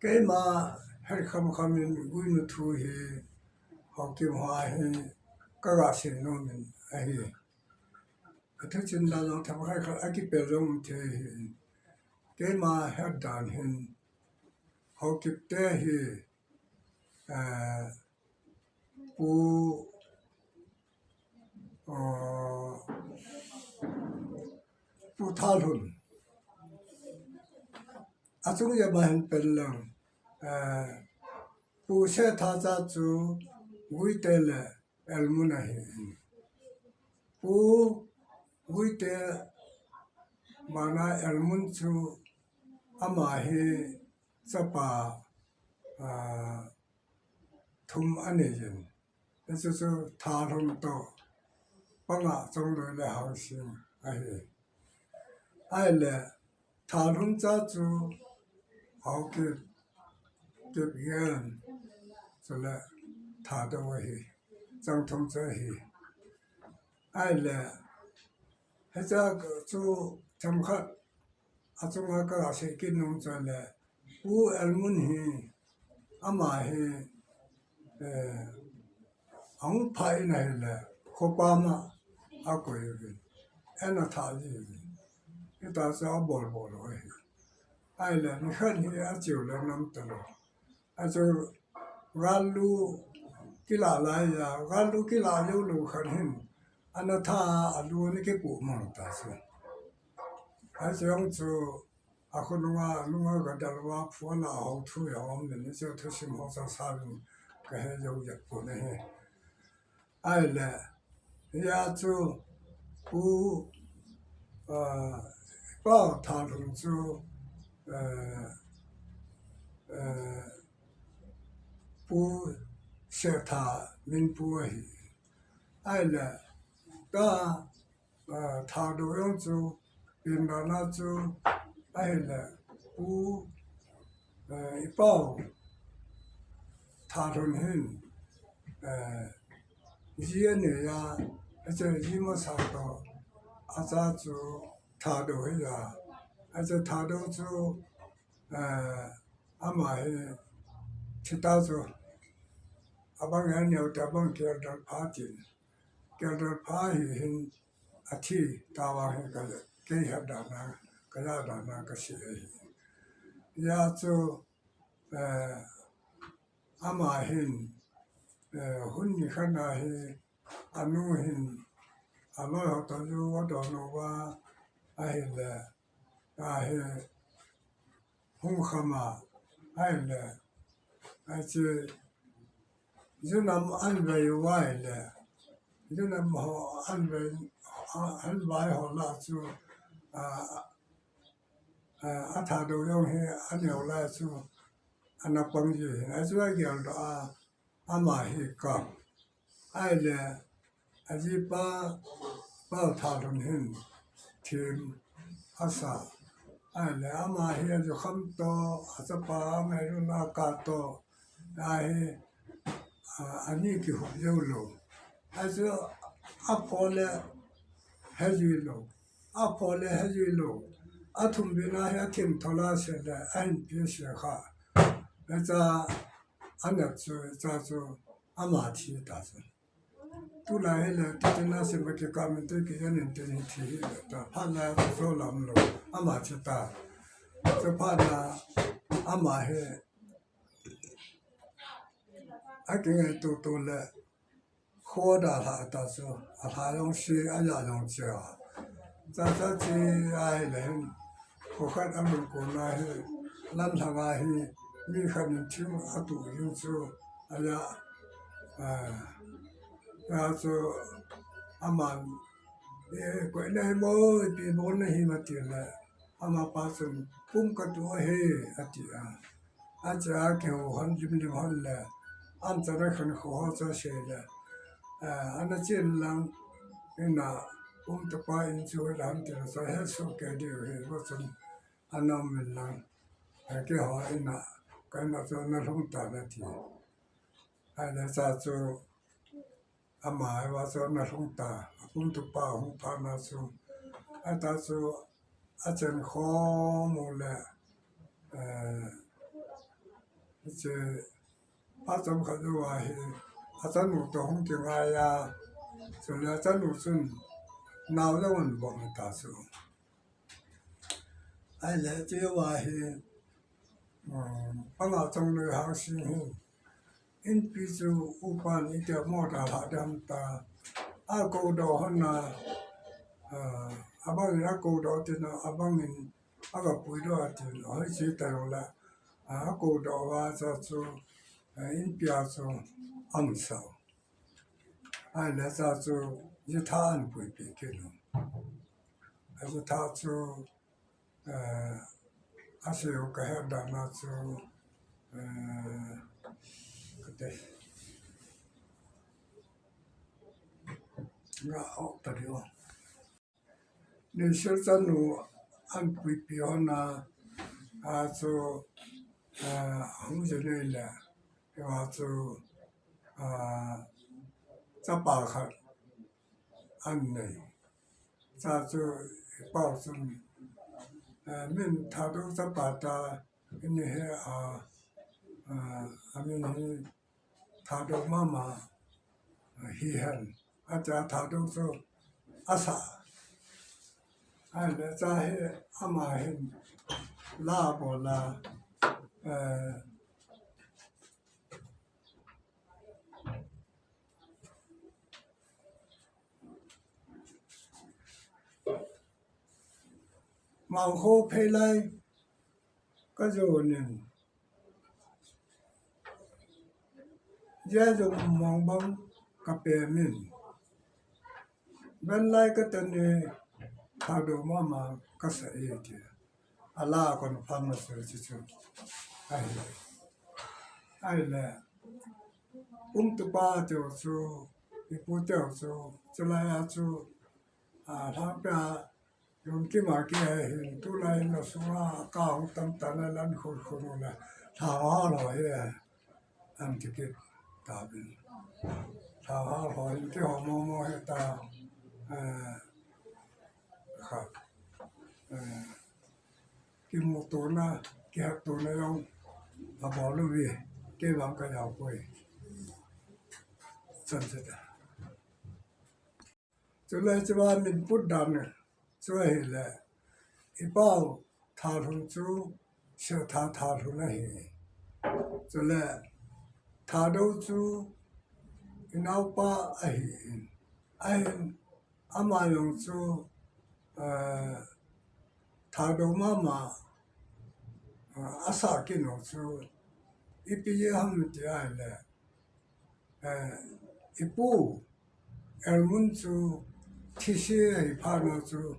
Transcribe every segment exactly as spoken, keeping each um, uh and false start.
Keima het kham kham in Guinu thu hi Haokip ho hi ka ga sei nom in ahi. Ka thuchim dan jong themkhat khat a kipel jong um thei ahi. Keima het dan hin Haokip te hi, eh, Pu, uh, Pu Thalhun. Achung jep a hin pen lang, eh, Pu Setha cha chu Guite le Elmun ahi. Pu Guite bana Elmun chu ama hi chapa, ah, thum anei jin. Hichu chu Thalhun toh Panga, Chongloi le Haosing ahi. Ahile Thalhun cha chu Haokip, Kipgen, chule Thadou ahi. Changthong cha ahi. Ahile hicha chu themkhat achunga ka sei kit nom chu le, Pu Elmun hi, ama hi, eh, ahung pha in ahile, khopa ma akoi uvin, ana tha ji uvin. Hita chu abol bol u ahi. Ahile nikhat hi acheu le nam talou. Achu gallu kila lai a, gallu kila lou lou khat hin, ana tha a lu ana kipu mang ta chu. Achu jong chu akhonunga, nunga gadal uva, phone a hou thu jong um in, hichu thusim ho sa sa in ka he jou jep pon ahi. Ahile, hia chu Pu, ah, Pau Thalhun chu, eh, eh, Pu Setha min pu ahi. Ahile, ta, ah, Thadou jong chu, Pindan a chu, ahile, Pu, eh, i Pau Thalhun hin, eh, ji anei a, achu ji masa toh, acha chu Thadou ahi a, achu Thadou chu, eh, ama hi thi ta chu, abang aneo te, abang keldal pha tin, keldal pha hi hin, athi tavang hi ka, kei het dan a, ka ja dan a ka sei ahi. Hia chu, eh, ama hin, eh, hun nikhat a hi, anu hin, aloi ho toh ju adon uva, ahile, ahi, hung kham a, ahile, achu, ju nam an vei uva ahile, ju nam ho an vei, an vai ho lah chu, a, a, a Thadou jong hi aneo lah chu, ana pang ji hin, achu ageldoh a, ama hi kap. Ahile, ajipa, Pau Thalhun hin thim asa. Ahile, ama hi ajukham toh, achapa angailutna kah toh, ahi, a, ani kihup jou lou. Achu apho le hejui lou. Apho le hejui lou. Athum bina hi athim thola se le, ahin pi se kha. Acha, anat chu, cha chu, ama thi ta chu. Tulai hile, titin a sim a kikap min te kijen in tin hi thi hile ta. Phat na chu so lam lou, ama thi ta. Chu phat na, ama hi, akingaito to le, kho da lha ta chu, alha jong se, aja jong che a. Cha cha che ahile hin, kho khat alung kon a hi, lam lhang a hi, mi khat in thing atuh jing chu, aja, a, a chu, aman, e, koi nahi mo, ipi bol nahi ma ti le, amapa chun, pum katuh ahi, ati a. Acha kihou hon lim lim hon le, an cha na khan kho ho cha se le, a, ana chen lang, ina, um tapa in chu lam ti la cha he so ke di he lo chun, ana min lang, a, kihou ina, ka ina chu na lhung ta na ti. Ahile cha chu, ama hi va chu ana lhung ta, apum tupa hung pha na chu, ata chu achen khom u le, eh, Che, phat chomkhat jou a hi, achanu toh hung kingai a, chule achanu chun nao jong ahin bol ta chu. Ahile, chejou a hi, um, Panga Chongnoi Hangsing hi, inpi chu upan iti a motor lha ding ham ta, akoudoh hon a, ah, abangin akoudoh tin, abangin aga puidoh tin, hoiche tah jongle, ah, akoudoh uva chu, ah, inpi a chu aum sau. Ahile cha chu jitha ahin puipi kit u. Ajitha chu, eh, asei u kahet dan a chu, eh, kati, nga o ta diu. Neisel chanu ahin puipi hon a, a chu, eh, hung jin ahile, a chu, ah, chapa khat ahin nei. Cha chu i pau chun, eh, min Thadou chapa ta, ini hi, ah, ah, amin hi Thadou mama, ah, hihen. Acha Thadou chu asa. Ahile cha hi ama hin la bol a, eh, Mangkho phei lai kajon in, jia jong mong bang kapem in, ven lai katan e, Thadou mama kasa e tia. Ala kon pham na su chu chu. Ahi. Ahile, um tupa teu chu, ipu teu chu, chulai a chu, a, lhangpia, lungkim a kihe hin, tulai in la sunga, ka hung tam tan a lan khur khur u le, lhauhal ho hi, an ti kit tauvin. Lhauhal ho hin, ti ho mo mo hi ta, eh, kha, eh, kimu tona, kihat tona jong, abol uve, kei vang ka jao poi. Chan se ta. Chule chua min put dan chu ahile, i pau Thalhun chu Setha Thalhun ahi. Chule Thadou chu i naopa ahi. Ahin ama jong chu, eh, Thadou mama, eh, asa kinu chu ipi jeh ham ti ahile, eh, ipu Elmun chu thise ahi phat na chu,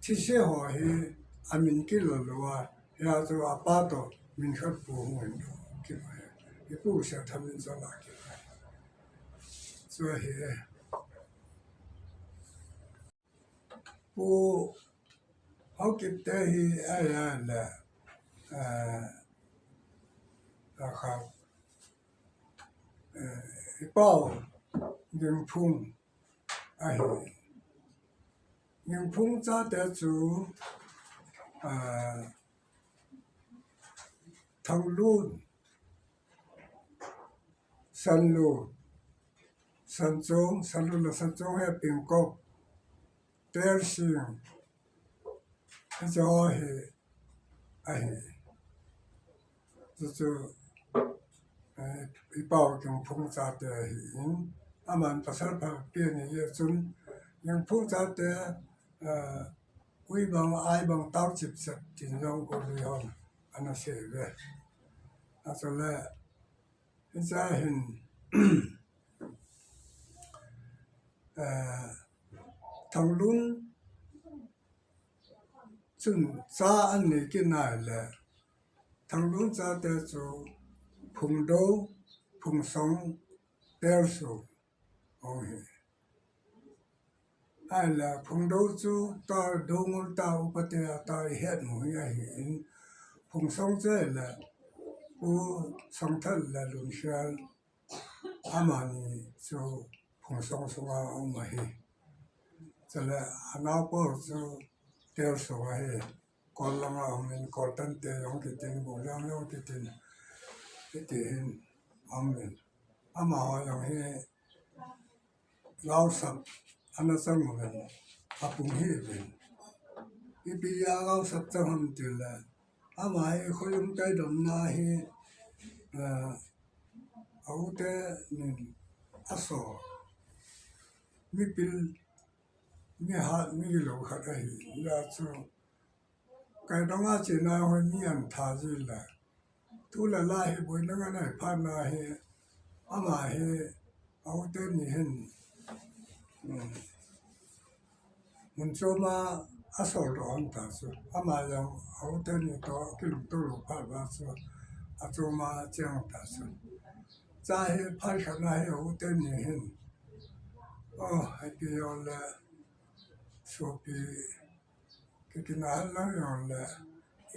thise ho hi amin kilou lou a, hia chu apa toh min khat pu hung in kit ahi. Ipu Setha min chu la kit ahi. Chu ahi e. Pu Haokip te hi ahi a le, eh, a kha, eh, i pau Gingphung ahi. Gingphung chate chu, eh, Thanglun, Sanlu, Sanchong, Sanlu le Sanchong hi Pingkop, Tersing, hiche ho hi ahi. Chu chu, eh, i pau Gingphung chate ahi in, aman pasal phalpi ani jeh chun, Gingphung chate, eh, ui bang, ai bang tao chip chep tin jong ko lui hon ana sei ve. Achule, hiche hin, eh, Thanglun chun cha an nei kit nai le, Thanglun chate chu Phungdou, Phungsong, Tersong, hung hi. Ahile, Phungdou chu ta Doungel ta upate a ta i het mu hi ahi in, Phungsong chu ahile, Pu Songthat le Lunkhel, amani chu Phungsong sunga um ahi. Chule, anaopa chu Tersong ahi. Kol langa um in, Koltante jong kitin, Buliang jong kitin. Ti hin, amen. Amaho jong hi gaosap ana chang uvin, apung hih uvin. Ipi a gaosap chang ham tile, ama hi khoyum kaidomna hi, eh, a u tenin asol. Mipil, mihat, migilou khat ahi. Hijeh chun, kaidong a chena hoi mi antha jile, tu le la hi boina ngan ahi phat na hi, ama hi a u teni hin, um, mun choma asol doh hon ta chu. Ama jong a u teni toh kilungto lou phat uva chu, achoma cheng ta chu. Cha hi phat khat na hi a u teni hin, oh, ipi jongle, sopi, kikinah lang jongle,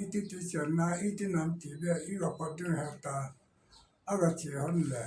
iti ti channa, iti nam ti be, iga pat ding ahi ta, aga che hon le,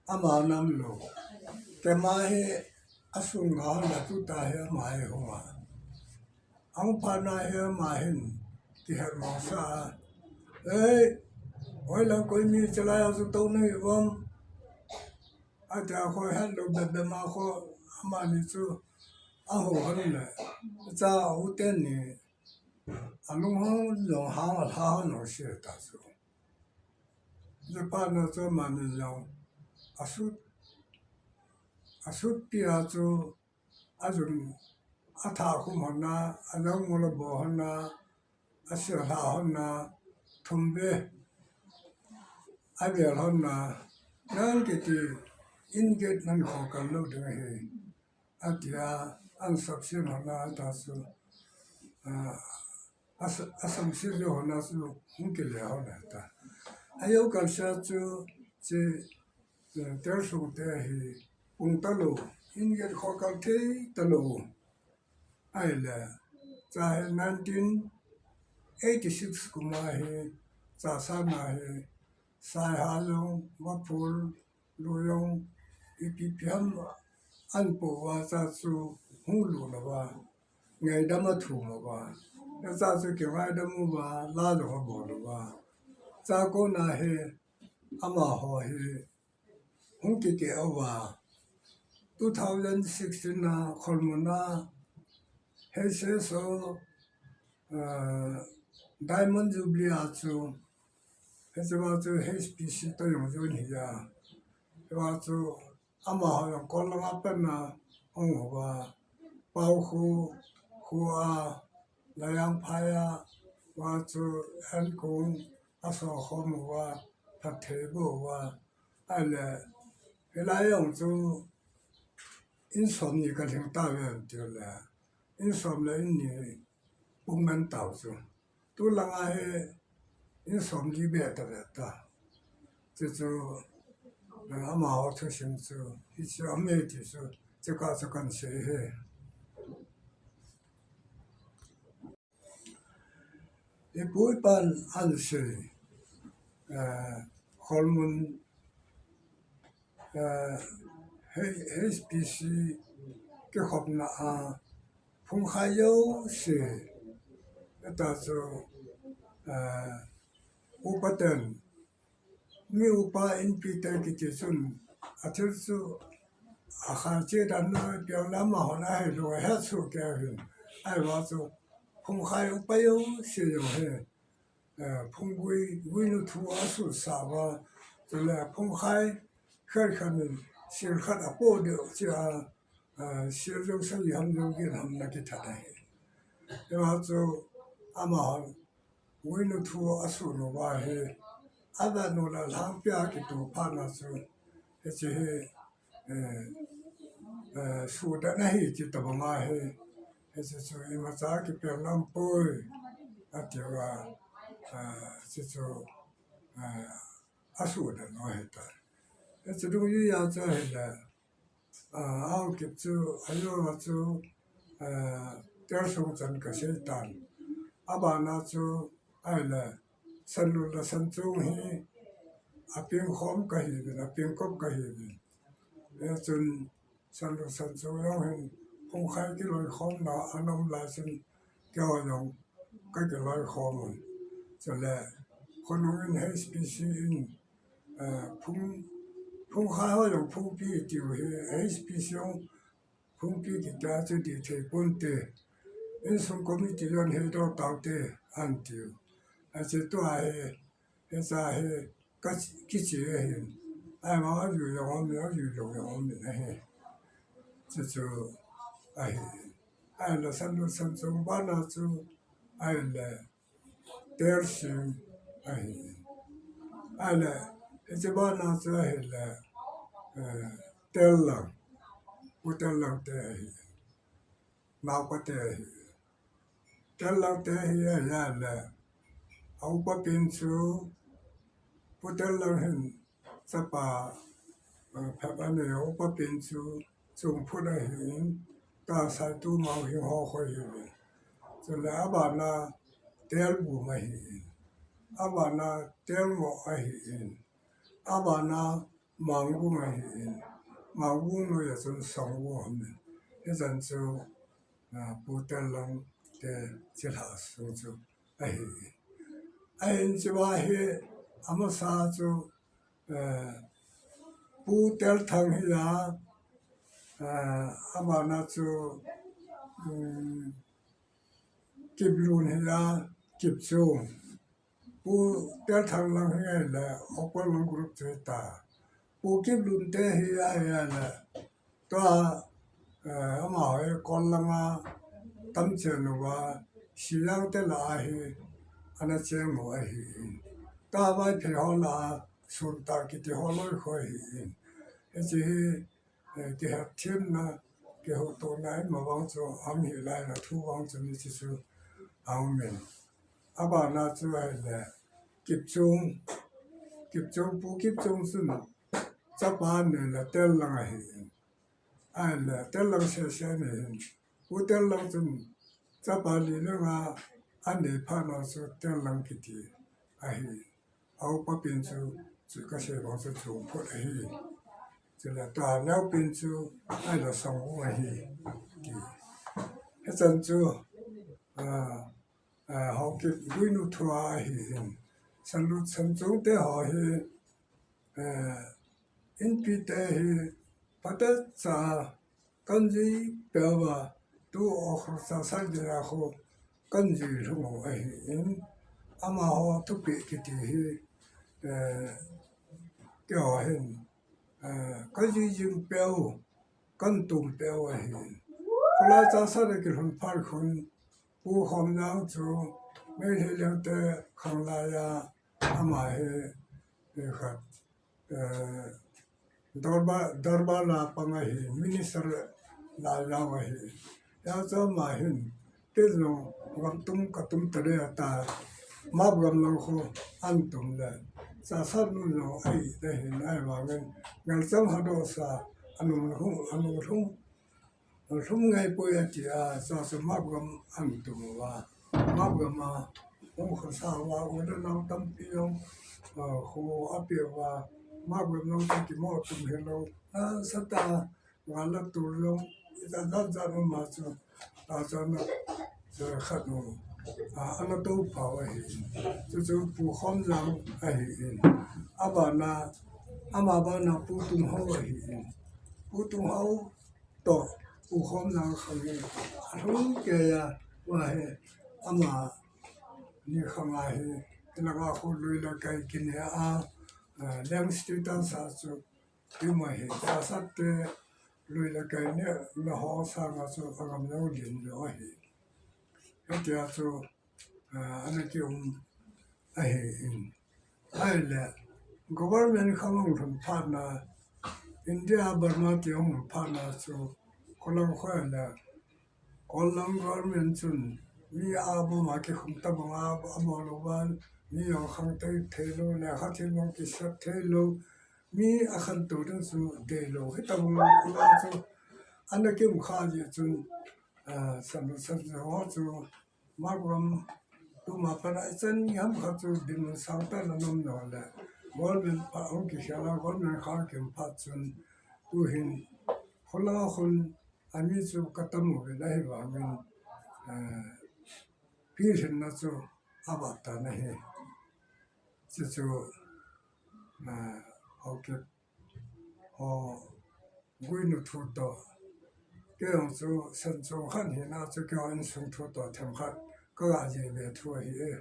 ama nam lou. Keima hi asunga hon le, tuta hi ama hi hung a. Ahung phat na hi ama hin kihet mosah a, "Ei, hoilang koi mi chalai a chu tou nahi uvam?" Atia, khoi het lou bep bep ma kho, amani chu ahou hon le, cha u teni alung hon jong hang alha hon lou se ta chu. Hijeh phat na chu amani jong asut, asutpi a chu ajun atha khum hon a, ajang mol abo hon a, asia lha hon a, thum ve avel hon a, nang kiti in get nan khokal lou ding ahi, atia, ansap sin hon a ta chu, ah, asa-, asam sin lou hon a chu hung kile hon a ta. Ajou kalsa chu, che, eh, Tersung te hi pung talou, in get khokal thei talou. Ahile, cha hi nineteen eighty-six kum a hi, cha sanga hi, saiha jong, vaphul, lu jong, ipi ipi ham anpo uva, cha chu hung lut lou uva, ngaidam athum uva. Cha chu kingaidam uva, la jong abol uva. Cha kona hi, amaho hi, hung kikeh uva, two thousand sixteen a Kholmun a H S O, eh, Diamond Jubilee a chu, hichea chu H P C toh jong join hi a. Hichea chu amaho jong Kol langa pat na hung uva, Paokhu, Khu a, Layangphai a, hua chu Ankung aso khom uva, phatthei boh uva, ahile, hilai jong chu in som ni kalhing tauve tiu le, in som le in ni pung man tau chu. Tu langa hi in som li beh ta ve ta. Chuchu, eh, amaho thusim chu, hichu aume ti chu, chuka chu kan sei e. Ipu ipan ansei, eh, Kholmun, eh, H-, H P C kikhopna a phungkhai jouse, eta chu, eh, upa ten, mi upa inpi te kiti chun, athil chu akhai che dan noi piang lam a hon ahi lou, ahet soh kei hin. Ahivang chu phungkhai upa jouse jong hi, eh, phunggui, guinu thu asuhsah uva, chule phungkhai khat khat in sil khat apoh deu chea, eh, sil jong sagi ham jong gin ham na kithat ahi. Hijeh chun amahon guinu thu asuhnu uva hi, avetnu le lhangpia kituh phat na chu, hiche hi, eh, eh, suhdet ahi ti tobang ahi. Hiche chu imacha kipel lam poi, atiuva, eh, hiche chu, eh, asuhdet nu ahitai. Hiche dungjui a chu ahile, ah, Haokip chu, ajou a chu, ah, Tersung chan kasei tan. Abana chu, ahile, Sanlun le Sanchong hi, apengkhom kahiuvin, apengkop kahiuvin. Hichun, Sanlun Sanchong jong hin, phungkhai kiloikhomna anom lai chun, keiho jong kakiloikhom un. Chule, Khonung in H P C in, eh, phung, phung khai ho jong phungpi tiu hi, H P C jong phungpi kiti a chu di thei ponte. Insung committee jong hei do taute an tiu. Ache tua hi, hicha hi ka kiche ahin. Ai ma a ju jong om, a ju jong om ahi. Chu chu ahi. Ai la san lu san chung bana chu ai le Tel Sing ahi. Ahile, hiche bana chu ahile, eh, Tel Lang, Pu Tel Lang te ahi. Naopa te ahi. Tel Lang te ahi, ahile, a upa pen chu, Pu Tel Lang hin, chapa, eh, phat ani, a upa pen chu, Chungphut ahin, ta Saitu Mao Hing ho khu ahin. Chule abana Telbum ahin. Abana Telngoh ahin. Abana Mangbung ahin. Mangbung noiya chun Songwung ahin. Hichan chu, ah, Pu Tel Lang te chilhah sung chu ahi. Ahin chua hi amasa chu, eh, Pu Tel Thang hiya, eh, abana chu, um, Kiplun hiya, Kipchung. Pu Tel Thang lang hi ahile, Okpal lang group chu ta. Pu Kiplun te hi ahile, tua, eh, amaho hi Kol langa tam chen uva, Sijang te lah a hi, ana cheng u ahin. Tua Vaiphei ho lah a, Sunta kiti ho loi khu ahin. Hiche hi, eh, kihet themna, kihoutona ima vang chu, ahung hi lai na thu vang chu ni chu chu, aumin. Abana chu ahile, Kipchung, Kipchung, Pu Kipchung chun, chapa anei le Tel Lang ahin. Ahile, Tel Lang sese ahin. Pu Tel Lang chun, chapa li le nga anei phat na chu Tel Lang kiti ahi. A upa pen chu, chu kasei bang chu Chungphut ahi. Chule ta neo pen chu, ahile Songwung ahi. Ti. Hichan chu, ah, eh, Haokip Guinu thua ahin. Sanlut Sanchung te ho hi, eh, Inpi te hi phatecha kanjui peuva tu okhor sa sa dina khu kanjui lhung u ahin. Amaho thupeh kiti hi, eh, keiho hin, eh, kajui jing peu, kantum peu ahin. Khulai Chassad a kilhun phat khun, Pu Khomjang chu Meitei Lengte khanglai a ama hi, hi khat, eh, Darbar, Darbar la pang ahi, minister lailou ahi. Hijeh chun ama hin, kei jong gam tum ka tum tadeh ata, Map gam lang khu ahin tum le, Chassad nu jong ahi, ahin, ahivangin, ngal chang hadoh sa, anung lhung, anung lhung, lhum ngai poi ati a, chua chu Map gam ahin tum uva. Map gam a, hung khosa uva, u le nao tampi jong, a, kho apeh uva. Map gam jong chu kimo tum hilou. A, sata, nga la tur jong, ijat jat jat um a chu, a, chua na, chu khat nu, a, ana tou pha u ahi. Chu chu Pu Khomjang ahin. Abana, ama bana Pu Tunghao ahin. Pu Tunghao, toh, Pu Khomjang khang hi, alhung keiya, uva hi, amani khang a hi, tilanga khu lui le kai kineh a, a, leng status a chu, ima hi, Chassad te lui le kai nehna ho sanga chu, agam jong len lou ahi. Hitia chu, a, ana kium ahin. Ahile, government khang hung lhun phat na, India, Burma ti hung lhun phat na chu, kholang khoi le, Kol lang government chun, mi abom a kikhum tabang a, abol uva, mi jong khang tei thei lou, lekha thim jong kisep thei lou, mi akhantou ding chu dei lou, hitabang a chu, ana kium kha jeh chun, a, san, san ho chu, Map gam, tuma pat a ichan ni ham khat chu dinmun sangtah in ana um nau le, government phat hung kikhel a, government khang kium phat chun, tuhin, kholang a khun, ami chu katam uvin ahivangin, eh, pilhinna chu avat tan ahi. Chuchu, a, Haokip ho guinu thu toh, kei jong chu sen chong khat hina chu keiho insung thu toh themkhat kaga jih ve thu ahi e.